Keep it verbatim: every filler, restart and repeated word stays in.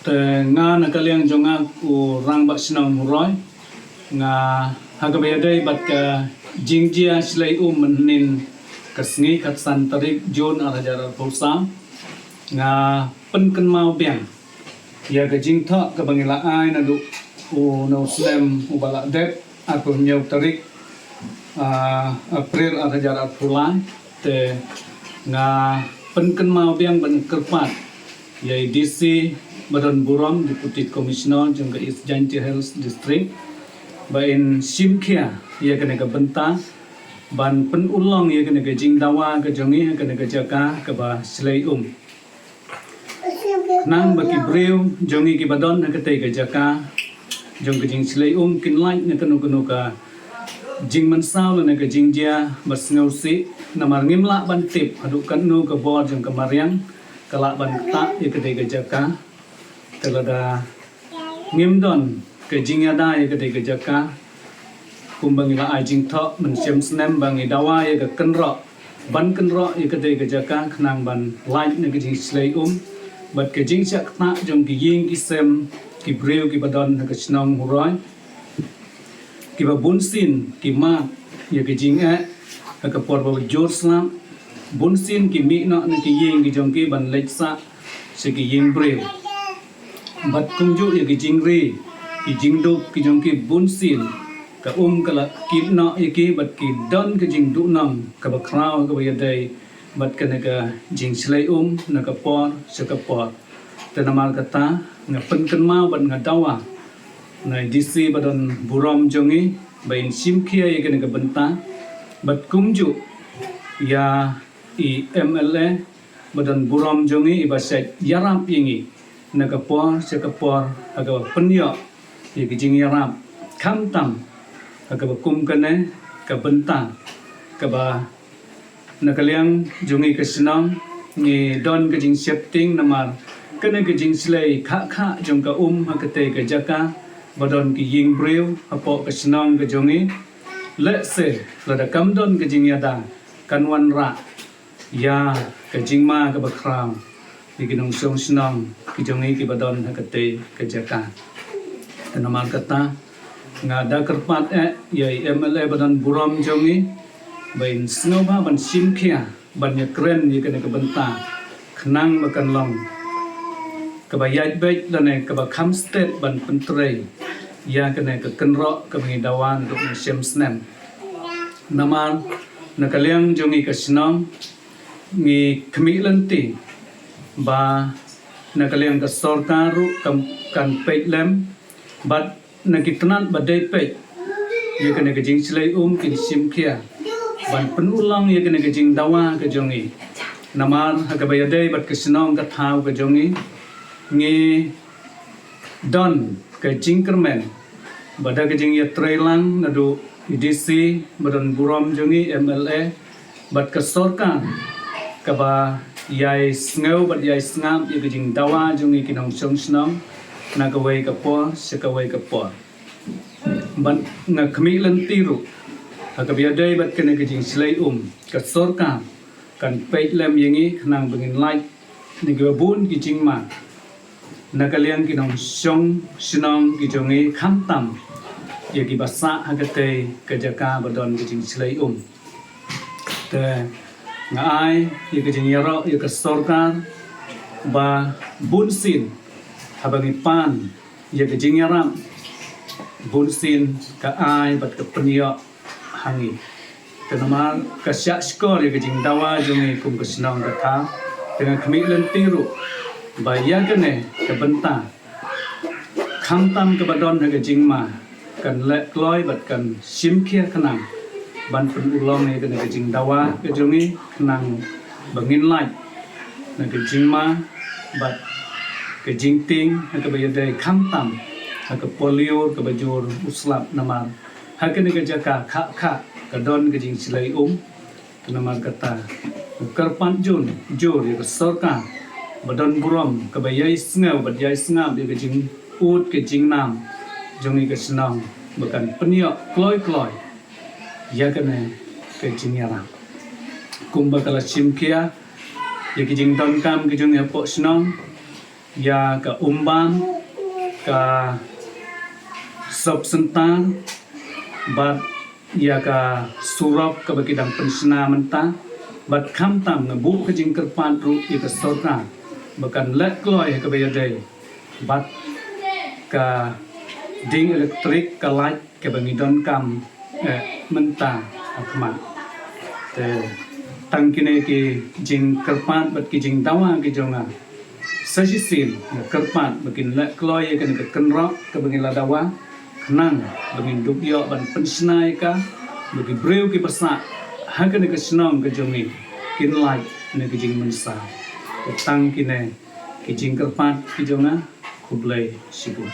Te nga na ka liang jong nga u Rangbah Shnong Huroi, nga ha kaba ïadei bad ka jingjia shlei um mynhynnin ka sngi khatsan tarik Jun ar hajar arphew saw, nga pynkynmaw biang ïa ka jingthoh kaba ngi la ai naduh u na u snem uba la dep arphew hynñiew tarik, ah, April ar hajar arphew lai. Te nga pynkynmaw biang ban kyrpad ïa i D C ba don burom, Deputy Commissioner jong ka East Jaintia Hills District, ba in shim khia ïa kane ka bynta ban pynurlong ïa kane ka jingdawa ka jong ngi ha kane ka jaka kaba shlei um. Khnang ba ki briew jong ngi kiba don ha katei ka jaka jong ka jingshlei um kin lait na kano kano ka jingmynsaw lane ka jingjia ba sngewsih, namar ngim lah ban tip haduh katno ka bor jong ka mariang ka lah ban ktah ïa katei ka jaka. Te lada ngim don ka jingïada ïa katei ka jaka, kumba ngi la ai jingthoh mynshem snem ba ngi dawa ïa ka kynroh, ban kynroh ïa katei ka jaka khnang ban lait na ka jingshlei um bad ka jingshah ktah jong ki ïing ki sem ki briew kiba don ha ka shnong Huroi, kiba bunsien ki mad ïa ka jingeh ha ka por ba jur slap, bunsien ki mih noh na ki ïing ki jong ki ban leit sah sha ki ïing briew. Bad kumjuh ïa ki jingri, ki jingdup ki jong ki bunsien, ka um ka la kit noh ïa ki bad ki don ka jingduhnong kaba khraw kaba ïadei bad kane ka jingshlei um na ka por sha ka por. Te namar kata nga pynkynmaw bad nga dawa na i D C ba don burom jong ngi ba in shim khia ïa kane ka bynta bad kumjuh ïa i M L A ba don burom jong ngi iba shait ïarap ïa ngi na ka por sha ka por ha kaba pynïoh ïa ka jingïarap, khamtam ha kaba kum kane ka bynta kaba na ka liang jong ngi ka shnong ngi don ka jingsheptieng namar kane ka jingshlei khah khah jong ka um ha katei ka jaka ba don ki ïing briew hapoh ka shnong ka jong ngi. Lehse lada kam don ka jingïada kan wanrah ïa ka jingma kaba khraw ïa ki nongshong shnong ki jong ngi kiba don ha katei ka jaka. Te namar kata nga da kyrpad eh ïa i M L A ba don burom jong ngi ba in sngewbha ban shim khia ban ïakren ïa kane ka bynta khnang ba kan long kaba ïaid beit lane kaba kham stet ban pyntrei ïa kane ka kynroh kaba ngi dawa naduh mynshem snem. Namar na ka liang jong ngi ka shnong ngi khmih lynti ba na ka liang ka sorkar ruh kan, kan peit lem bad na ki tnat ba dei peit ïa kane ka jingshlei um kin shim khia ban pynurlong ïa kane ka jingdawa ka jong ngi. Namar ha kaba ïadei bad ka shnong ka thaw ka jong ngi, ngi don ka jingkyrmen ba da ka jingïatreilang naduh i D C ba don burom jong ngi, M L A bad ka sorkar kaba ïai sngew bad ïai sngap ïa ka jingdawa jong ngi ki nongshong shnong na kawei ka por sha kawei ka por. Bad nga khmih lynti ruh ha kaba ïadei bad kane ka jingshlei um ka sorkar kan peit lem ïa ngi khnang ba ngin lait na kiba bun ki jingma na ka liang ki nongshong shnong ki jong ngi khamtam ïa kiba sah ha katei ka jaka ba don ka jingshlei um. Te nga ai ïa ka jingïaroh ïa ka sorkar ba bunsien haba ngi pan ïa ka jingïarap bunsien ka ai bad ka pynïoh ha ngi. Te namar ka shah shkor ïa ka jingdawa jong ngi kum ka shnong ka thaw, te nga khmih lynti ruh ba ïa kane ka bynta khamtam kaba don ha ka jingma kan leh kloi bad kan shim khia khnang ban pynurlong ïa kane ka jingdawa ka jong ngi khnang ba ngin lait na ka jingma bad ka jingtieng ha kaba ïadei khamtam ha ka por lyiur kaba jur u slap namar ha kane ka jaka khah khah ka don ka jingshlei um. Te namar kata u kyrpad jur jur ïa ka sorkar ba don burom kaba ïai sngew bad ïai sngap ïa ka jingud ka jingnam jong ngi ka shnong ba kan pynïoh kloi kloi ïa kane ka jingïarap kumba ka la shim khia ïa ka jingdonkam ka jong ngi hapoh shnong. ïa ka umbam, ka sop syntar, bad ïa ka surok kaba ki dang pynshna mynta, bad khamtam nga buh ka jingkyrpad ruh ïa ka sorkar ba kan leh kloi ha kaba ïadei bad ka ding elektrik, ka light kaba ngi donkam, eh, mynta ha khmat. Te tang kine ki jingkyrpad bad ki jingdawa ki jong nga. Sa shisien nga kyrpad ba kin leh kloi ïa kane ka kynroh kaba ngi la dawa, khnang ba ngin dup ïoh ban pynshna ïa ka, ba ki briew kiba sah ha kane ka shnong ka jong ngi kin lait na ka jingmynsaw. Te tang kine ki jingkyrpad ki jong nga. Khublei shibun.